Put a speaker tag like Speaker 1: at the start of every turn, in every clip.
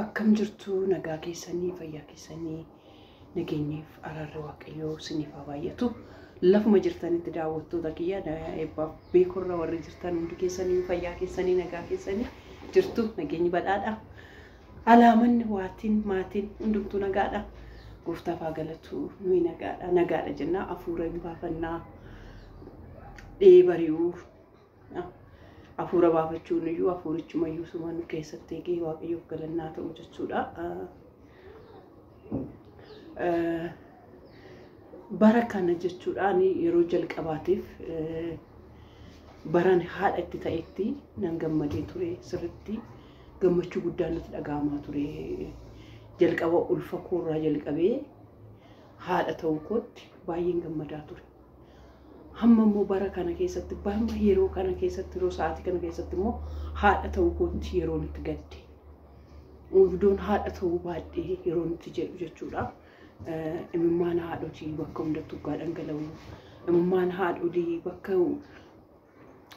Speaker 1: Akkam jirtu nagaa keessanii fayyaa keessanii nageenyeef araarri Waaqayyoo isiniif haa baay'atu. Lafuma jirtanitti daawwattoota kiyya eebbaaf beekorra warri jirtan hundi keessanii fayyaa keessanii nagaa keessanii jirtu nageenyi badhaadha. Alaamanni waatiin maatiin hundumtuu nagaadha. Gooftaaf haa galatu nuyi nagaadha nagaadha jennaa hafuura hin baafannaa dhee bari'uu hafuura baafachuun iyyuu hafuurichumayyuu suma nu keessatti eegee Waaqayyoof galannaa ta'u jechuudha. Bara kana jechuudhaan yeroo jalqabaatiif baran haadha itti ta'etti nan gammadee ture sirriitti gammachuu guddaan natti dhaga'amaa ture. Jalqaba ulfa koorraa jalqabee haadha ta'uu kootti baay'een gammadaa ture. Hamma immoo bara kana keessatti hamma yeroo kana keessatti yeroo sa'aatii kana keessatti immoo haadha ta'uu kootti yeroon itti gadde. Iddoon haadha ta'uu baadhee yeroon itti jedhu jechuudha. Imimmaan haadhotii bakka hundattuu dhugaa dhangala'u. Imimmaan haadholii bakka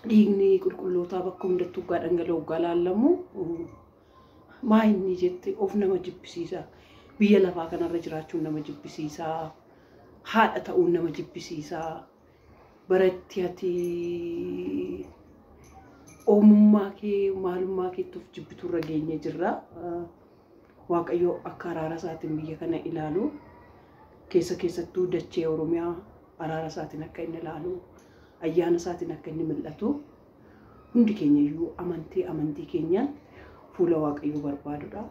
Speaker 1: dhiigni qulqullootaa bakka hundattuu dhugaa dhangala'u dhugaa laallamu. Maa inni jette of nama jibbisiisa. Biyya lafaa kanarra jiraachuun nama jibbisiisa. Haadha ta'uun nama jibbisiisa. Baratti ati oomummaa kee maalummaa keetti of jibbiturra geenye jirra. Waaqayyo akka araara isaatiin biyya kana ilaalu keessa keessattuu dachee Oromiyaa araara isaatiin akka inni ilaalu ayyaana isaatiin akka inni mul'atu hundi keenya iyyuu amantii amantii keenyaan fuula Waaqayyoo barbaadudha.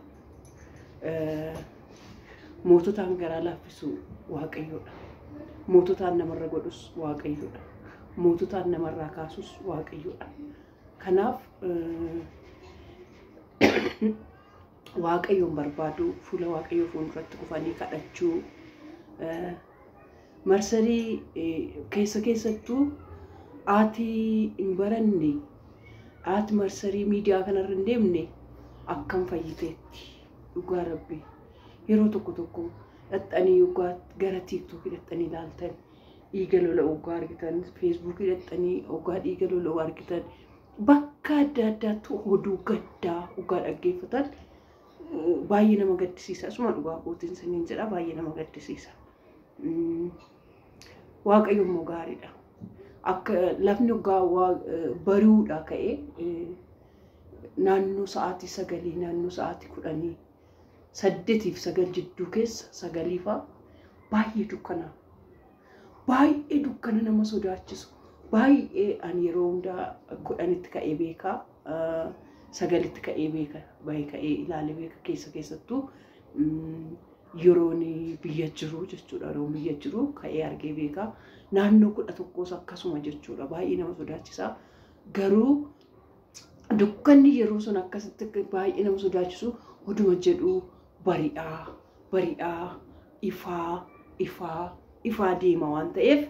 Speaker 1: Moototaan garaa laaffisu Waaqayyoodha. Moototaan namarra godhus Waaqayyoodha. Moototaan namarraa kaasus Waaqayyoodha. Kanaaf Waaqayyoon barbaadu fuula Waaqayyoo fuulduratti kufanii kadhachuu marsarii keessa keessattuu haati hin baranne haati marsarii miidiyaa kanarra hin deemne akkam fayyiteetti dhugaa rabbi yeroo tokko tokko dhaxxanii dhugaa gara tiiktookii dhaxxanii ilaaltan dhiiga lola'u dhugaa argitan feesbuukii dhaxxanii dhugaa dhiiga lola'u argitan bakka adda addaatti oduu gaddaa dhugaa dhaggeeffatan baay'ee nama gaddisiisa. Asuma dhugaa kootiin siniin jedha baay'ee nama gaddisiisa. Waaqayyo immoo gaariidha. Akka lafni dhugaa bari'uudhaa ka'ee naannoo sa'aatii 9 naannoo sa'aatii 10 8 fi 9 jidduu keessa 9 fa'a baay'ee dukkana. Baay'ee dukkana nama sodaachisu. Baay'ee ani yeroo hundaa 10tti ka'ee beekaa. 9tti ka'ee beeka bahee ka'ee ilaalee beeka keessa keessattuu yeroon biyya jiru jechuudha. Yeroon biyya jiru ka'ee argee beeka. Naannoo 11s akkasuma jechuudha. Baay'ee nama sodaachisa. Garuu dukkanni yeroo sun akkasitti baay'ee nama sodaachisu oduma jedhu bari'aa bari'aa ifaa ifaa ifaa deema waan ta'eef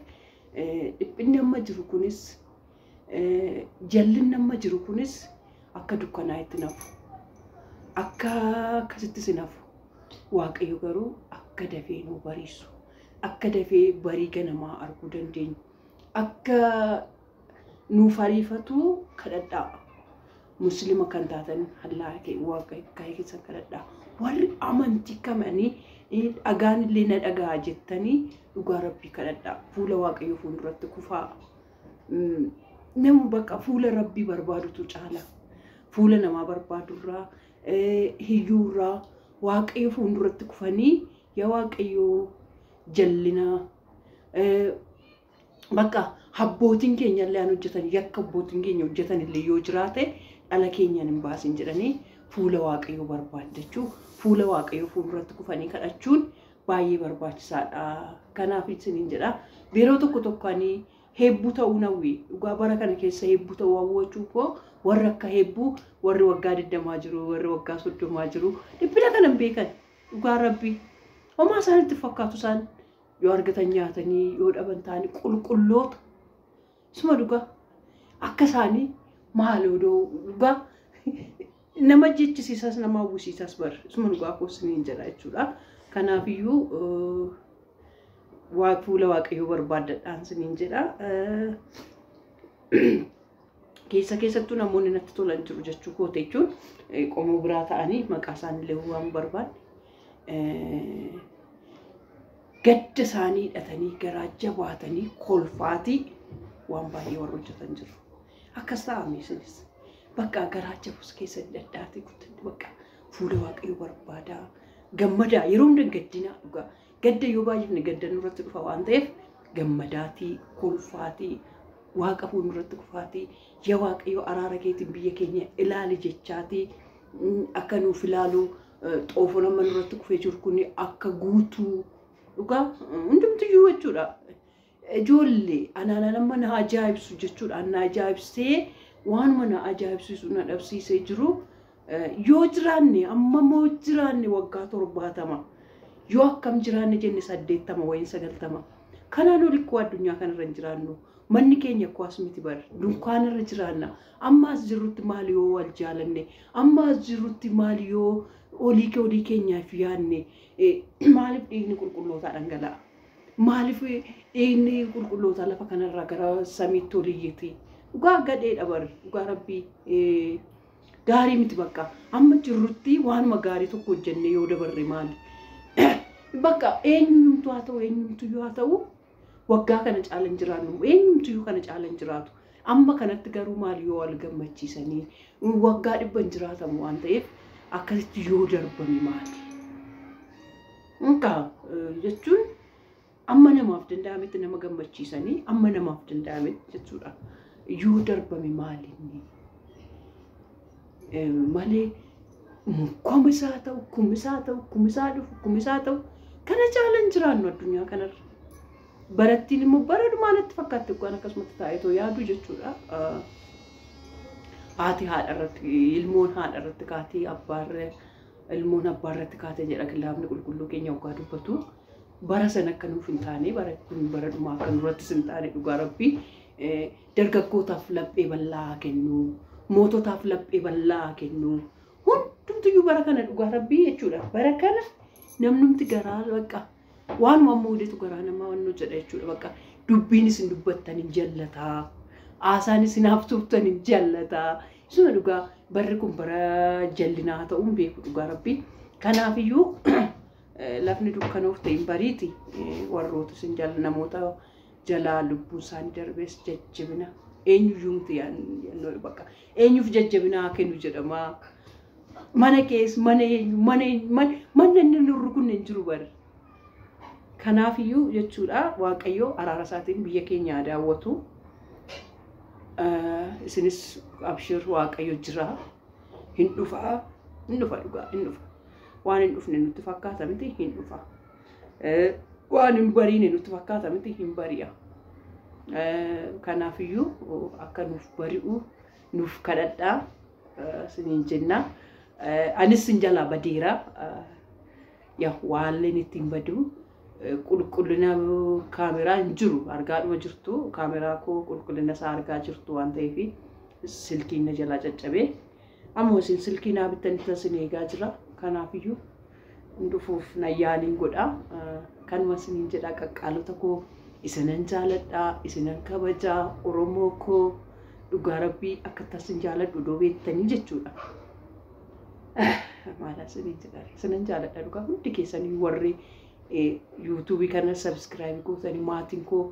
Speaker 1: dhiphinni amma jiru kunis jallinni amma jiru kunis akka dukkanaa itti nafu akka akkasitti si nafu. Waaqayyo garuu akka dafee nu bariisu akka dafee barii ganamaa arguu dandeenyu akka nuuf ariifatu kadhadhaa. Muslima kan taatan hallaa waaqa keessan kadhadhaa. Warri amantii kamanii dhagaan illee na dhagaa jettanii dhugaa rabbii kadhadhaa. Fuula Waaqayyoo fuulduratti kufaa. Nama bakka fuula rabbii barbaadutu caala. Fuula namaa barbaadurraa hiyyuurraa Waaqayyo fuulduratti kufanii yaa Waaqayyoo jallina bakka abbootiin keenya illee hojjetan yakka abbootiin keenya hojjetan illee yoo jiraate dhala keenyaan hin baasin jedhanii fuula Waaqayyoo barbaaddachuu fuula Waaqayyoo fuulduratti kufanii kadhachuun baay'ee barbaachisaadha. Kanaaf isiniin jedha yeroo tokko tokko ani heebbuu ta'uu nawwi dhugaa bara kana keessa heebbuu ta'uu hawwachuu koo warri akka heebbuu warri waggaa 20 jiru warri waggaa 30 jiru dhiphina kana hin beekan dhugaa rabbii homaa isaanitti fakkaatu isaan yoo argatan nyaatanii yoo dhaban ta'anii qulqulloota suma dhugaa akka isaanii maal odoo dhugaa nama jechisiisas nama hawwisiisas bar suma dhugaa koo isiniin jedha jechuudha. Kanaafiyyuu fuula Waaqayyoo barbaaddadhaan isiniin jedha. Keessattuu namoonni natti tolan jiru jechuu koota jechuun qomoo biraa ta'anii maqaa isaaniillee waan barbaanne gadda isaanii hidhatanii garaa jabaatanii kolfaatii waan baay'ee warra hojjetan jiru. Akkas ta'ame isinis bakka garaa jabus keessa hidhadhaatee guuttatti bakka fuula Waaqayyoo barbaadaa gammadaa yeroo hunda gaddinaa dhugaa gadda yoo baay'ifne gadda nurratti dhufa waan ta'eef gammadaatii kolfaatii Waaqa fuulduratti kufaatii yaa Waaqayyo araara keetiin biyya keenya ilaali jechaatii akka nuuf ilaalu xoofoon amma nurratti kufee jiru kun akka guutuu dhugaa hundumtiyyuu jechuudha. Ijoollee anaan amma na ajaa'ibsu jechuudha. Na ajaa'ibsee waanuma na ajaa'ibsiisu na dhabsiisee jiru yoo jiraanne amma immoo jiraanne waggaa 70 yoo akkam jiraanne jenne 80 wayin 90 kanaan oli koo addunyaa kanarra hin jiraannu. Manni keenya koo as miti bar dunkaanarra jiraanna. Amma as jirrutti maal yoo wal jaalanne, amma as jirrutti maal yoo olii keenyaaf yaadne, maaliif dhiigni qulqullootaa dhangala'a? Maaliif dhiigni qulqullootaa lafa kanarraa gara samiitti ol iyyiti? Dhugaa gadheedha bar dhugaa rabbii gaarii miti bakka amma jirrutti waanuma gaarii tokko hojjennee yoo dabarre maali? Bakka eenyumtu haa ta'u eenyumtu haa ta'u waggaa kana caalan jiraannu eenyumtuyyuu kana caalan jiraatu. Amma kanatti garuu maal yoo wal gammachiisanii waggaa 100 jiraatamu waan ta'eef akkasitti yoo darbame maali? Inka jechuun amma namaaf danda'ametti nama gammachiisanii amma namaaf danda'ametti jechuudha. Yoo darbame maali inni? Malee kumisaa ta'u kumisaa ta'u kumisaa dhufu kumisaa ta'u kana caalan jiraannu addunyaa kanarra. Barattiin immoo bara dhumaa natti fakkaatti waan akkasumatti taa'ee yaadu jechuudha. Haati haadha irratti ilmoon haadha irratti kaatee abbaarra ilmoon abbaa irratti kaatee jedha kitaabni qulqulluu keenya waggaa dubbatu. Bara sana akka nuuf hin taane bara kun bara dhumaa akka nurrattis hin taane dhugaa rabbii dargaggootaaf laphee bal'aa kennu moototaaf laphee bal'aa kennu hundumtiyyuu bara kana dhugaa rabbii jechuudha. Bara kana namnumti garaa bakka waanuma amma odeetu garaa namaa waan nu jedha jechuudha. Bakka dubbiin isin dubbattan hin jallataa, haasaan isin haftuftan hin jallataa. Isuma dhugaa barri kun bara jallinaa ta'uun beeku dhugaa rabbii. Kanaafiyyuu lafni dukkanoof ta'e hin bariiti warroota isin jala namoota jalaa lubbuun isaanii darbees jajjabina eenyuyyuu miti yaannoo bakka eenyuuf jajjabina haa kennu jedhama. Mana keessa mana eenyu mana mana inni nu rukunne hin jiru bari. Kanaafiyyuu jechuudha Waaqayyo araara isaatiin biyya keenya haa daawwatu. Isinis abshir Waaqayyo jira. Hin dhufa hin dhufa dhugaa hin dhufa. Waan hin dhufne nutti fakkaata miti hin dhufa. Waan hin bariine nutti fakkaata miti hin bari'a. Kanaafiyyuu akka nuuf bari'u nuuf kadhadhaa isiniin jenna. Anis sin jalaa badeera. Yaa waalleen ittiin badu. Qulqullina kaameraa hin jiru argaadhuma jirtu kaameraa koo qulqullina isaa argaa jirtu waan ta'eef silkiin na jalaa caccabee amma isin silkii naa bittanii isin eegaa jira. Kanaafiyyuu dhufuuf na yaaliin godha. Kanuma isiniin jedha qaqqaalota koo isinan jaaladhaa isinan kabajaa Oromoo koo dhugaa rabbii akka tasin jaaladhu iddoo beektanii jechuudha. Maal isiniin jedha isinan jaaladha dhugaa hundi keessanii warri yuutuubii kana sabskiraayib gootanii maatiin koo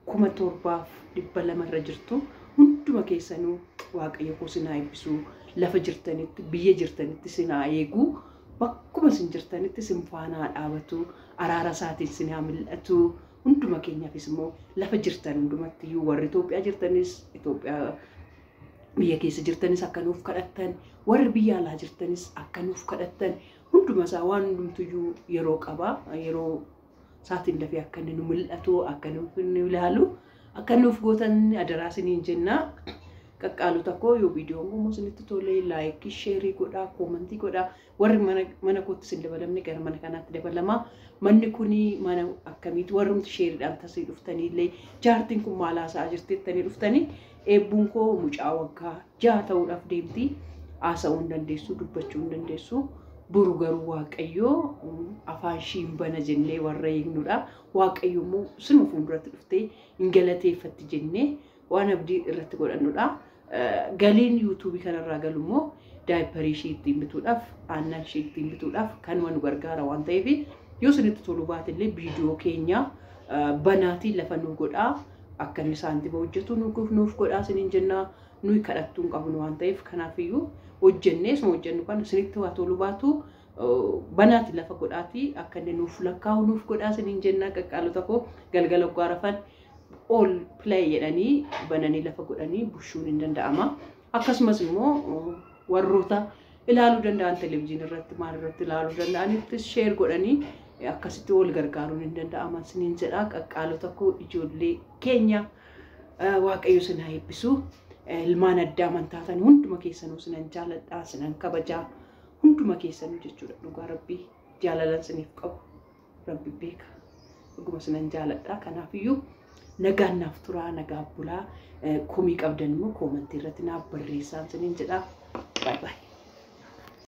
Speaker 1: 7200 irra jirtu hunduma keessanuu Waaqayyo koo sinaa eebbisuu lafa jirtanitti biyya jirtanitti sinaa eeguu bakkuma isin jirtanitti sin faanaa dhaabatu araara isaatiin sinaa mil'atu hunduma keenyaafis immoo lafa jirtan hundumatti iyyuu warri Itoophiyaa jirtanis Itoophiyaa biyya keessa jirtanis akka nuuf kadhattan warri biyya alaa jirtanis akka nuuf kadhattan hunduma isaa waan hundumtuyyuu yeroo qaba yeroo isaatiin dafee akka inni nu mul'atu akka nu ilaalu akka nuuf gootan adaraa isiniin jenna. Qaqqaalota koo yoo viidiyoon kun isinitti tole laayikii sheerii godhaa koomantii godhaa warri mana kootti isin dabalamne gara mana kanaatti dabalamaa. Manni kuni mana akkamiiti warrumti sheeriidhaan tasii dhuftanii illee jaartiin kun maal haasa'aa jirti jettanii dhuftanii eebbuun koo mucaa waggaa 6 ta'uudhaaf deemti. Haasa'uu hin dandeessu dubbachuu hin dandeessu. Boru garuu Waaqayyo afaan ishii hin bana jennee warra eegnudha. Waaqayyo immoo sinuma fuulduratti dhuftee hin galateeffatti jennee waan abdii irratti godhannudha. Galiin yuutuubii kanarraa galu immoo diaperii ishii ittiin bituudhaaf, aannan ishii ittiin bituudhaaf kanuma nu gargaara waan ta'eef, yoo isinitti toluu baate illee viidiyoo keenya banaatii lafa nu godhaa, akka inni saantima hojjetu nuuf godhaa isiniin jennaa. Nuyi kadhattuu hin qabnu waan ta'eef, kanaafiyyuu hojjennee isuma hojjennu kana isinitti waa toluu baatu banaati lafa godhaatii akka inni nuuf lakkaa'u nuuf godhaa isiniin jennaa. Qaqqaalota koo, galgala oggaa rafan all play jedhanii bananii lafa godhanii bushuun hin danda'ama. Akkasumas immoo warroota ilaaluu danda'an, televizyiinii irratti, maal irratti ilaaluu danda'anitti share godhanii akkasitti wal gargaaruun hin danda'ama isiniin jedha. Qaqqaalota koo, ijoollee keenya, Waaqayyo isin haa eebbisu. Ilmaan addaa amantaatan hunduma keessanuu sinan jaaladhaa, sinan kabajaa hunduma keessanuu jechuudha. Dhugaa Rabbii jaalalan isiniif qabu Rabbi beeka. Dhuguma sinan jaaladhaa. Kanaafiyyuu nagaan naaf turaa, nagaa bulaa. Komii qabdan immoo commentii irratti naaf barreessaa isiniin jedha. Baay'ee.